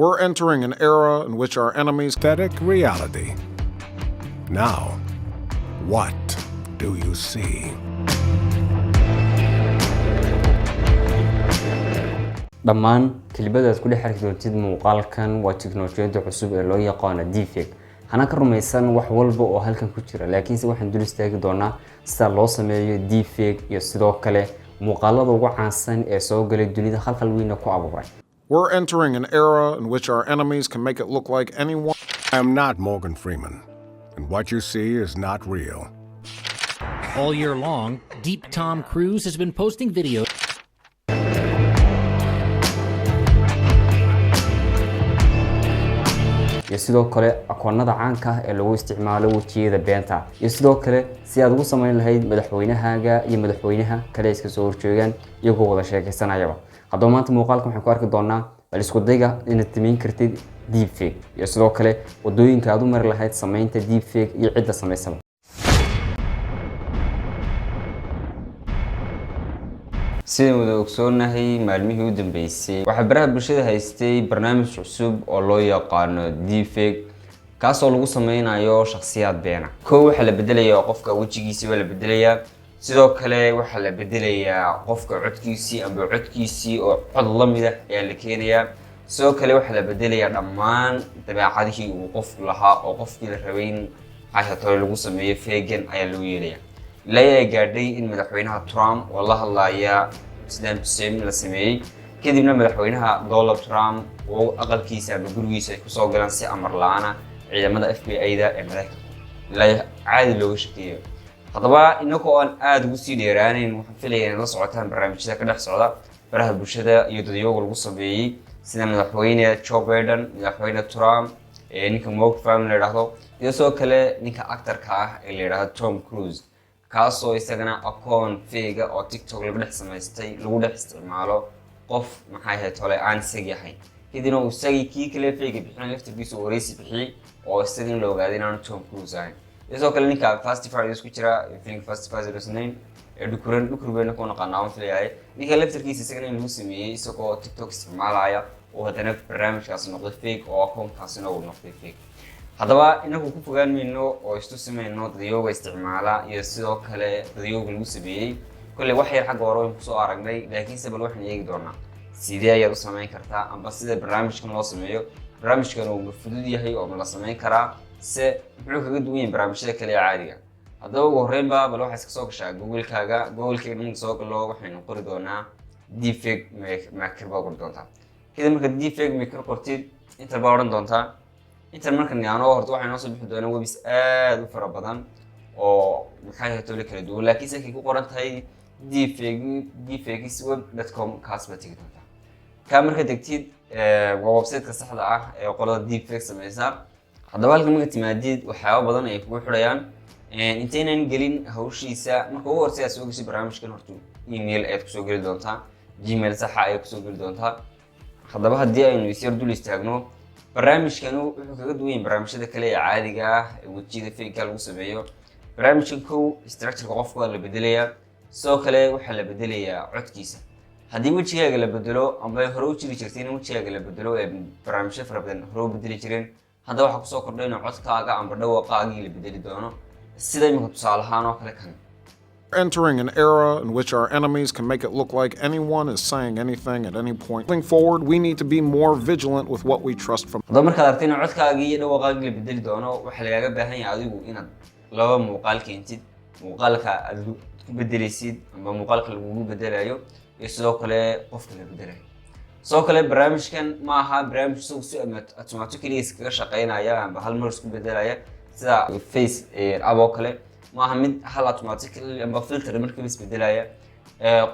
We're entering an era in which our enemies Pathetic reality. Now, what do you see? Dhammaan kelibadaad ku dhex arki doontid muuqaalkan waa tiknoolajiyada cusub ee loo yaqaano deepfake. Hana ka rumaysan wax walba oo halkan ku jira, laakiinse waxaan dul istaagi doonaa sida loo sameeyo deepfake iyo sidoo kale muuqaalada ugu caansan ee soo galay dunida khalkhal weyna ku abuuray. We're entering an era in which our enemies can make it look like anyone I am not Morgan Freeman, and what you see is not real. All year long, Deep Tom Cruise has been posting videos iyo sidoo kale akoonada caanka ah ee lagu isticmaalo wejiyada beenta, iyo sidoo kale si aad ugu samayn lahayd madaxweynahaaga iyo madaxweynaha kale iska soo horjeegaan iyagoo wada sheekaysanayaba. Haddaba maanta muuqaalka waxaan ku arki doonaa bal isku dayga inaad samayn kartid deepfake iyo sidoo kale wadooyinka aad u mari lahayd samaynta deepfake iyo cidda samaysaba. Sidaan wada ogsoonahay, maalmihii u dambeysay waxaa baraha bulshada haystay barnaamij cusub oo loo yaqaano deepfake, kaasoo lagu sameynayo shakhsiyaad beena. Kow, waxaa la bedelayaa qofka wejigiisii baa la bedelayaa. Sidoo kale waxaa la bedelayaa qofka codkiisii, amba codkiisii oo cod la mid ah ayaa la keenayaa. Sidoo kale waxaa la bedelayaa dhammaan dabeecadihii uu qofku lahaa, oo qofkii la rabay in xaashatole lagu sameeyo fake-gan ayaa loo yeelaya, ilaa ay gaadhay in madaxweynaha Trump oo la hadlaya Saddam Hussein la sameeyey. Kadibna madaxweynaha Donald Trump oo aqalkiisa ama gurigiisa ay kusoo galaan si amar la-aana ciidamada FBI-da ee Maraykanka, ilaa caadi looga shakeeyo. Haddaba inagoo aan aada ugu sii dheeraanayn, waxaan filaya inaad la socotaan barnaamijyada ka dhex socda baraha bulshada iyo dadyooga lagu sameeyey, sida madaxweyne Joe Biden, madaxweyne Trump, ninka Morgan Freeman la yidhaahdo, iyo sidoo kale ninka actorka ah ee la yidhaahdo Tom Cruise, kaasoo isagana akoon fake ah oo TikTok lagu dhex samaystay lagu dhex isticmaalo qof, maxay ahayd hole, aan isagii ahayn. Kadibna uu isagii kii kale fake-ga bixin laftirkiisa uu wareysi bixiyey oo isagana la ogaaday inaanu Tom Cruise ahayn. Iyo sidoo kale ninka Fast Furious ku jira, filimka Fast Furious 9 ee dhukuran dhukur bayna ku naqaanaa, waan filayahay, ninka laftirkiisa isagana in lagu sameeyey isagoo TikTok isticmaalaya oo haddana barnaamijkaasi noqday fake oo akoonkaasina uu noqday fake. Haddaba inagu ku fogaan mayno oo istusi mayno dadyooga isticmaala iyo sidoo kale dadyooga lagu sameeyey. Kolley wax yar xagga hore waynu kusoo aragnay, laakiinse bal waxaan eegi doonaa sidee ayaad u samayn kartaa amba sida barnaamijkan loo sameeyo. Barnaamijkan uu ma fudud yahay oo ma la samayn karaa, se muxuu kaga duwan yahay barnaamijyada kale ee caadiga? Haddaba ugu horreynba bal waxaa iska soo gashaa Google-kaaga. Google-kaaga marka soo galo, waxaynu qori doonaa deepfake maker baa qori doontaa. Kadib marka deepfake maker qortid, enter baa odhan doontaa. Intan marka niyaano horta waxay noo soo bixi doonaa webs aad u fara badan oo, maxay ahayd, tole kala duwan, laakiin se kay ku qoran tahay deepfakesweb.com, kaas baad tegi doontaa. Kaa marka degtid, waa website-ka saxda ah ee qolada deepfake sameysa. Haddaba halka marka timaadid, waxyaaba badan ay kugu xidhayaan. Intaynan gelin hawshiisa, marka ugu horeysa aad soo gashay barnaamijkan, horta email ayaad kusoo geli doontaa, Gmail saxa ayaad kusoo geli doontaa. Haddaba haddii aynu isyar dul istaagno, barnaamijkanu wuxuu kaga duwan yahay barnaamijyada kale ee caadiga ah ee wejiyada fake-ga lagu sameeyo. Barnaamijkan kow, structureka qofka waa la bedelayaa. Sidoo kale waxaa la bedelayaa codkiisa. Haddii wejigaaga la bedelo, amba hore u jiri jirtay in wejigaaga la bedelo ee barnaamijyo fara badan hore u bedeli jireen, hadda waxaa kusoo kordhay inuu codkaaga amba dhawaqaagii la bedeli doono, sida imika tusaale ahaan oo kale kan. Entering an era in which our enemies can make it look like anyone is saying anything at any point. Moving forward, we need to be more vigilant with what we trust from Haddaba markaad aragtay in codkaagii iyo dhawaqaagii la bedeli doono, waxaa lagaaga baahan yahay adigu inaad laba muuqaal keentid: muuqaalka aad ku bedelaysid amba muuqaalka lagugu bedelayo, iyo sidoo kale qofka la bedelayo. Sidoo kale barnaamijkan ma aha barnaamij isagu si automatically iskaga shaqeynaya amba hal mar isku bedelaya, sida FaceApp oo kale. Ma aha mid hal automatically amba filter markiiba isbedelaya.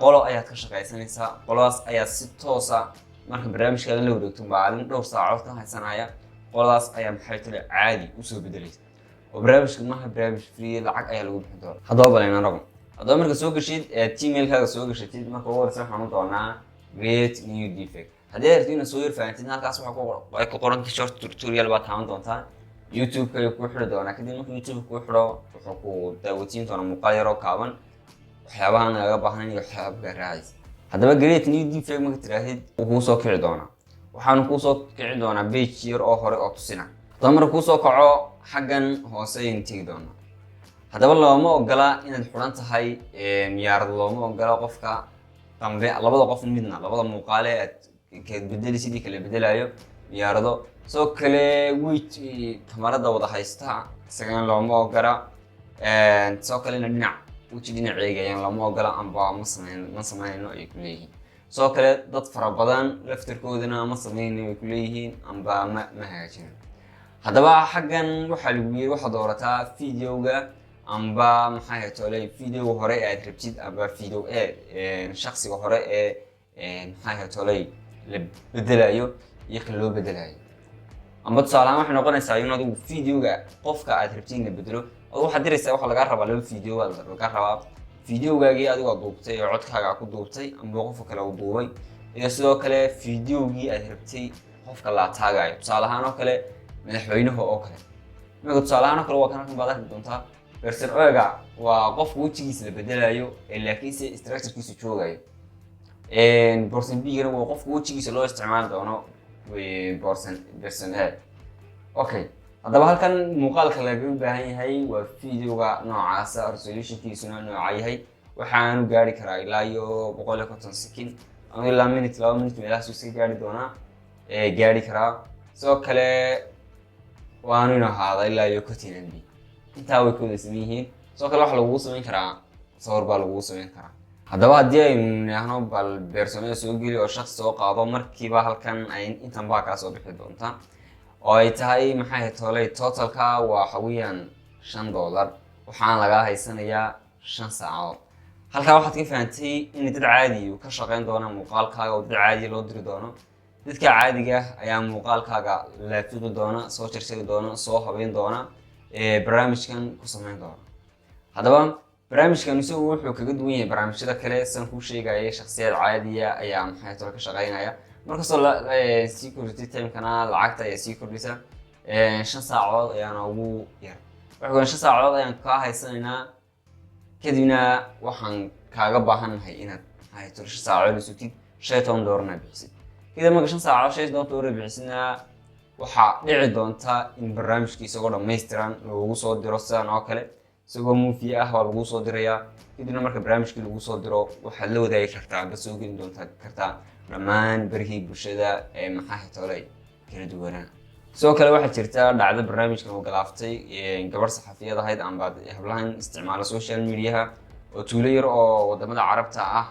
Qolo ayaad ka shaqaysanaysaa, qoladaas ayaa si toosa marka barnaamijkaaga la wareegto maalin dhowr saacadood ka haysanaya, qoladaas ayaa, maxay tole, caadi usoo bedelaysa. Oo barnaamijka maaha barnaamij free, lacag ayaa lagu bixin doona. Haddaba balayna rago. Haddaba marka soo geshid Gmailkaaga soo gashatid, marka ugu horeysa waxaan u doonaa create new deepfake. Haddii aad rabtid inaad soo yar fahamtid, halkaas waxaa ay ku qoran short tutorial baad taaban doontaa. YouTube-ka ayuu kuu xidhi doonaa. Kadib marka YouTube kuu xidho, wuxuu ku daawatiin doonaa muuqaal yaroo kaaban, waxyaabahan lagaga baahnayn iyo waxyaaba kaa raacaysa. Haddaba create new deepfake marka tiraahid, wuu kuu soo kici doonaa. Waxaanu kuusoo kici doonaa page yar oo hore oo tusina. Haddaba marka kuusoo kaco, xaggan hoose ayaynu tegi doonaa. Haddaba looma ogola inaad xidhan tahay miyaarad, looma ogola qofka dambe, labada qof midna, labada muuqaale aad kala bedeli sidii kala bedelayo miyaarado. Sidoo kale wait kamarada wada haysta isagana looma ogola. Sidoo kalena dhinac weji dhinac eegayaan looma ogola, amba ma sameyn, ma sameynayno ay ku leeyihiin. Sidoo kale dad fara badan laftarkoodana ma sameynayno ay ku leeyihiin, amba ma hagaajinayo. Haddaba xaggan waxaa lagu yiri waxaad doorataa videoga amba maxaa haytole videoga hore ee aad rabtid, amba video ee shakhsiga hore ee maxaa haytole la bedelayo iyo kan loo bedelayo. Amba tusaale ahaan waxay noqonaysaa in adigu videoga qofka aad rabtid in la bedelo, adigu waxaad diraysaa, waxaa lagaa rabaa laba video baa lagaa rabaa: videogaagii adigu aad duubtay oo codkaaga aad ku duubtay amba qofka kale uu duubay, iyo sidoo kale videogii aad rabtay qofka la taagayo. Tusaale ahaan oo kale madaxweynaha oo kale imika, tusaale ahaan oo kale waa kan. Halkan baad arki doontaa person A-ga waa qofka wejigiisa la bedelayo ee laakiinse structurekiisu joogayo. Person B-gana waa qofka wejigiisa loo isticmaali doono person A. Okay, haddaba halkan muuqaalka lagaga baahan yahay waa videoga noocaasa, resolutionkiisuna nooca yahay. Waxaanu gaari karaa ilaa iyo 150 second ama ilaa minute, 2 minute meelahaasuu iska gaari doonaa, gaari karaa. Sidoo kale waanu inu ahaada ilaa iyo 50 MB. Intaa way ka wada saman yihiin. Sidoo kale waxaa lagugu samayn karaa sawir baa lagugu samayn karaa. Haddaba haddii aynu nidhaahno bal person A soo geli oo shaksi soo qaado, markiiba halkan ay intan baa kaa soo bixi doonta oo ay tahay maxay tolay totalka waa waxa weeyaan $5, waxaana lagaa haysanayaa 5 saacadood. Halkaa waxaad ka fahantay in dad caadi uu ka shaqeyn doono muuqaalkaaga oo dad caadi loo diri doono. Dadka caadiga ah ayaa muuqaalkaaga laafiqi doona, soo jarjari doona, soo habeyn doona, barnaamijkan ku sameyn doona. Haddaba barnaamijkan isagu wuxuu kaga duwan yahay barnaamijyada kale, sidaan kuu sheegayay, shakhsiyaad caadiya ayaa maxay tole ka shaqeynaya. Markastoo sii kordhisay timekana, lacagta ayaa sii kordhisa. 5 saacadood ayaana ugu yar. Waxa weeyaan 5 saacadood ayaan kaa haysanaynaa, kadibna waxaan kaaga baahannahay inaad maxay tole 5 saacadood sugtid, $15-na bixisid. Kadib marka 5 saacadood $15 bixisidna, waxaa dhici doonta in barnaamijka isagoo dhammaystiran lagugu soo diro sidan oo kale, isagoo movie ah waa laguu soo dirayaa. Kadibna marka barnaamijkii lagu soo diro, waxaad la wadaagi kartaa amba soo gelin doontaa kartaa dhammaan barihii bulshada ee maxaa tole kala duwanaa. Sidoo kale waxaa jirta dhacdo barnaamijkan uu galaaftay gabarh saxafiyad ahayd amba hablahan isticmaala social mediaha oo tuulo yar oo wadamada Carabta ah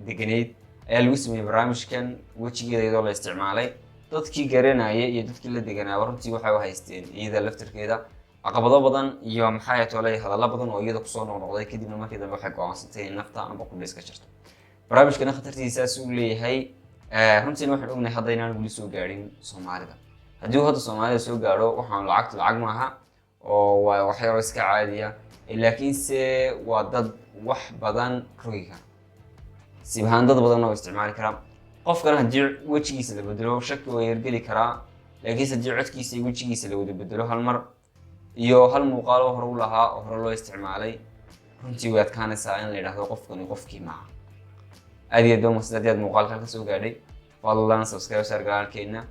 deganeyd ayaa lagu sameeyey barnaamijkan wejigeeda iyadoo la isticmaalay. Dadkii garanaya iyo dadkii la deganaaba runtii waxay u haysteen iyada laftarkeeda. Caqabado badan iyo maxaa tolay hadallo badan oo iyada kusoo noqnoqday kadibna markii dambe waxay go'aansatay in nafta amba qudha iska jarto. Barnaamijkana khatartiisaas uu leeyahay. Runtiina waxaan ognahay hadda inaan weli soo gaadhin Soomaalida. Haddii uu hadda Soomaalida soo gaadho, waxaan lacagtu lacag maaha oo waa waxyaabo iska caadiya, laakiinse waa dad wax badan rogi kara, sibahaan dad badan oo isticmaali karaa. Qofkana haddii wejigiisa la bedelo, shaki waa yargeli karaa, laakiinse haddii codkiisa iyo wejigiisa la wada bedelo hal mar iyo hal muuqaal oo hore u lahaa oo hore loo isticmaalay, runtii way adkaanaysaa in la yidhaahdo qofkani qofkii maaha. Aad iyo aad baa mahadsan haddii aad muuqaalka ka soo gaadhay. Fadlan subscribe saar kanaalkeena.